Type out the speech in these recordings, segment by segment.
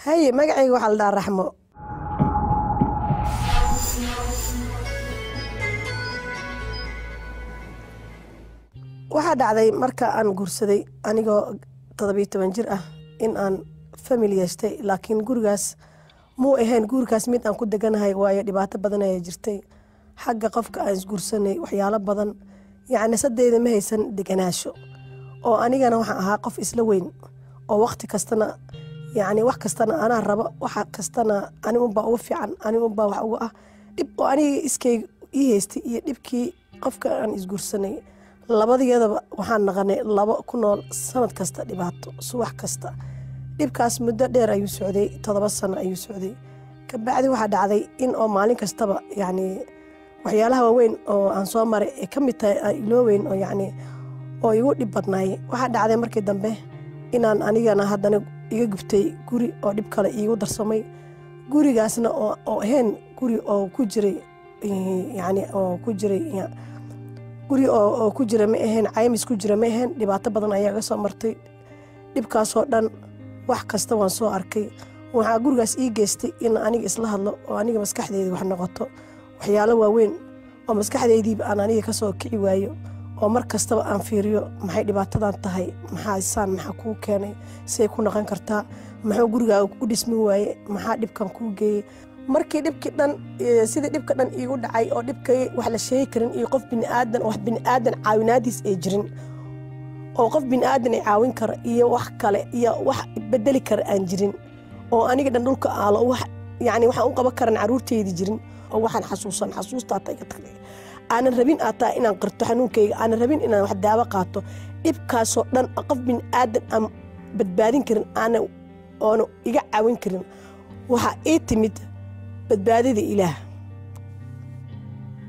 Haye, magacayga waxaa la dhahaa Raxmo. Waxaa dhacday marka aan guursaday anigoo 17 jir ah in aan family yeeshtay, laakiin gurigaas muu ahayn guurkaas mid aan ku deganahay, waayo dhibaato badan ayaa jirtay xagga qofka aan isguursanay, waxyaalo badan, yacni sadeyda ma haysan deganaasho. Oo anigana waxaan ahaa qof isla weyn oo waqti kastana, yacni wax kastana anaa rabo, waxa kastana ani unbaa ugu fiican, ani unbaa wax ugu ah. Dhib oo aniga iskayga ii haystay iyo dhibkii qofka aan isguursanay, labadiyadaba waxaan naqanay labo ku nool sanad kasta dhibaato, subax kasta. Dhibkaas muddo dheer ayuu socday, 7 sano ayuu socday. Kabacdi waxaa dhacday in oo maalin kastaba, yacni waxyaalaha waaweyn oo aan soo maray ee ka mid tahay aan ilooweyn oo yacni oo igu dhib badnaay. Waxaa dhacday markii dambe inaan anigana haddana iga gubtay guri oo dhib kale iigu darsamay, gurigaasna oo ahayn guri oo ku jiray, yacni oo ku jiray guri oo ku jira ma ahayn, caymis ku jira ma ahayn. Dhibaato badan ayaa iga soo martay. Dhibkaasoo dhan wax kasta waan soo arkay. Waxaa gurigaas ii geystay in aniga isla hadlo oo aniga maskaxdeyda wax noqoto, waxyaalo waaweyn oo maskaxdeydiiba aan aniga kasoo kici waayo, oo mar kastaba aan fiiriyo maxay dhibaatadan tahay, maxaa saan, maxaa kuu keenay, siday ku noqon kartaa, muxuu gurigaaga u dhismi waaye, maxaa dhibkan kuu geeyey. Markii dhibkii dhan, sidii dhibka dhan iigu dhacay oo dhibkay wax la sheegi karin iyo qof biniaadan, wax biniaadan caawinaadiis ay jirin, oo qof biniaadan ay caawin kara iyo wax kale iyo wax bedeli kara aan jirin, oo aniga dhan dhulka aalo, wax yacni waxaan u qaban karan caruurteydi jirin, oo waxaan xasuusan xasuusta hataa iga tagday, aanan rabin ataa inaan qirto xanuunkayga, aanan rabin inaan wax daawo qaato. Dhibkaasoo dhan qof biniaadan aan badbaadin karin, aanan oona iga caawin karin, waxaa ii timid badbaadada Ilaah.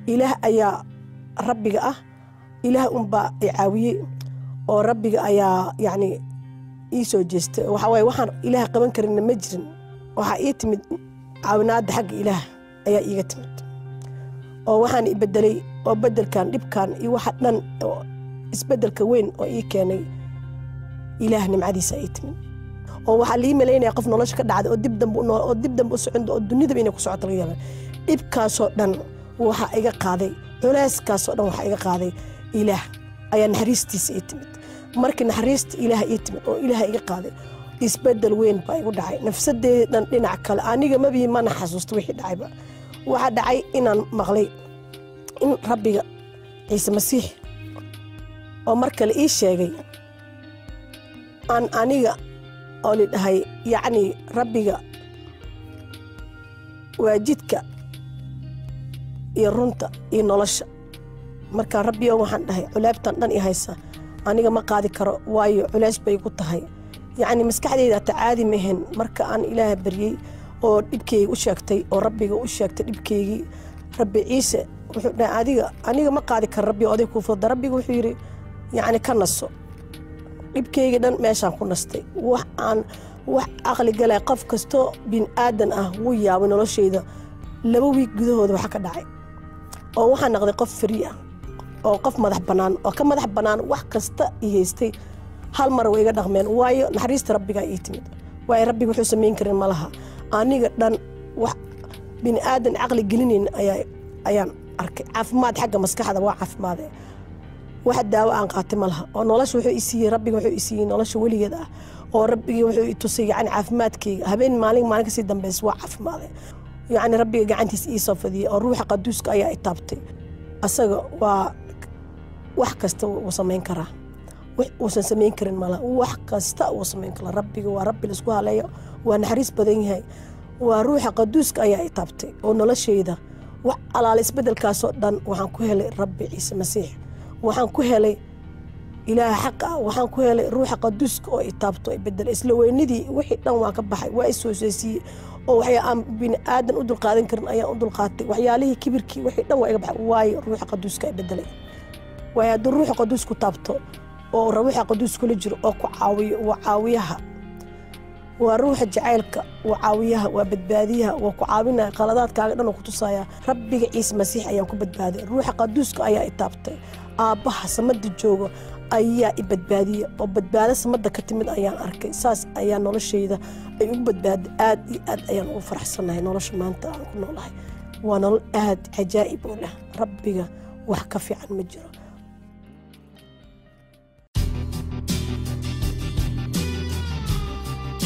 Ilaah ayaa rabbiga ah, Ilaah unbaa i caawiyey oo rabbiga ayaa yacni ii soo jeestay. Waxaa waaye waxaan Ilaah qaban karinna ma jirin. Waxaa ii timid caawinaadda xagga Ilaah ayaa iiga timid, oo waxaan i bedelay oo bedelkan dhibkan iyo waxa dhan oo isbedelka weyn oo ii keenay Ilaah nimcadiisa ii timid. Oo waxaa lii malaynaya qof nolosha ka dhacday oo dib dambe oo dib dambe u socon oo dunidaba inay ku socoto laga yaaba. Dhibkaasoo dhan waxaa iga qaaday, culeyskaasoo dhan waxaa iga qaaday Ilaah ayaa naxariistiisa ii timid. Markii naxariista Ilaah ii timid oo Ilaah iga qaaday, isbedel weyn baa igu dhacay nafsadeeda dhan dhinac kale. Aniga mabii mana xasuusto wixii dhacayba. Waxaa dhacay inaan maqlay in rabbiga Ciise Masiix oo mar kale ii sheegay aan aniga oo lidhahay, yacni rabbiga waa jidka iyo runta iyo nolosha. Markaa rabbiyo waxaan dhahay, culaabtan dhan i haysa aniga ma qaadi karo, waayo culays bay igu tahay, yacni maskaxdeyda hata caadi ma ahayn. Marka aan Ilaaha baryey oo dhibkeyga u sheegtay oo rabbiga u sheegtay dhibkeygii, rabbi Ciise wuxuu dhahay, adiga aniga ma qaadi karo rabbi, oday kuu fududa. Rabbiga wuxuu yidhi, yacni ka naso. Dhibkeyga dhan meeshaan ku nastay. Wax aan wax aqli galay, qof kastoo bin aadan ah wuu yaabay nolosheyda 2 wiig gudahooda waxa ka dhacay, oo waxaan noqday qof free ah oo qof madax bannaan oo ka madax bannaan wax kasta i haystay. Hal mar way iga dhaqmeen, waayo naxariista rabbigaa ii timid. Waayo rabbiga wuxuu samayn karin ma laha. Aniga dhan wax bini aadan caqli gelinayn ayaan arkay. Caafimaad xagga maskaxda waa caafimaade, wax daawo aan qaatay ma laha. Oo nolosha wuxuu i siiyey rabbiga, wuxuu i siiyey nolosha weligeed ah, oo rabbigii wuxuu i tusay yacni caafimaadkayga. Habeen maalin maalin kasii dambaysa waa caafimaade, yacni rabbiga gacantiisa ii soo fadiyey oo ruuxa qaduuska ayaa i taabtay. Asaga waa wax kasta wuu samayn karaa, wax uusan samayn karin malaha. Wax kasta wuu samayn karaa. Rabbiga waa rabbi laisku haleeyo, waa naxariis badan yahay. Waa ruuxa qaduuska ayaa i taabtay oo noloshayda wax alaala isbedelkaasoo dhan waxaan ku helay rabbi Ciise Masiix, waxaan ku helay Ilaaha xaqa ah, waxaan ku helay ruuxa qaduuska oo i taabto i bedel. Isla weynidii wixii dhan waan ka baxay, waa is hooseysiyey oo waxyaa aan bini aadan u dulqaadan karin ayaan u dulqaatay. Waxyaalihii kibirkii wixii dhan waa iga baxay, waayo ruuxa qaduuska i bedelay. Waayo hadduu ruuxa qaduus ku taabto oo ruuxa qaduus kula jiro oo ku caawiyo, waa caawiyaha, waa ruuxa jacaylka, waa caawiyaha, waa badbaadiyaha, waa ku caawinaya qaladaadkaaga dhan oo ku tusaya. Rabbiga Ciise Masiix ayaan ku badbaaday. Ruuxa qaduuska ayaa i taabtay. Aabbaha samada joogo Ayaa i badbaadiya oo badbaado samada ka timid ayaan arkay. Saas ayaa noloshayda ay ugu badbaaday. Aad iyo aad ayaan ugu faraxsanahay nolosha maanta aan ku noolahay. Waa nolol aad cajaa'ib u leh. Rabbiga wax ka fiican ma jiro.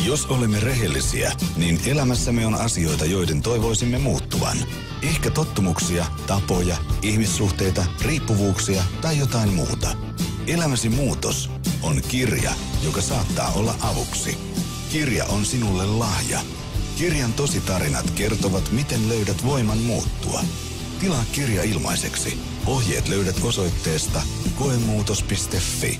Jos olemme rehellisiä, niin elämässämme on asioita, joiden toivoisimme muuttuvan. Ehkä tottumuksia, tapoja, ihmissuhteita, riippuvuuksia tai jotain muuta. Elämäsi muutos on kirja, joka saattaa olla avuksi. Kirja on sinulle lahja. Kirjan tositarinat kertovat, miten löydät voiman muuttua. Tilaa kirja ilmaiseksi. Ohjeet löydät osoitteesta koemuutos.fi.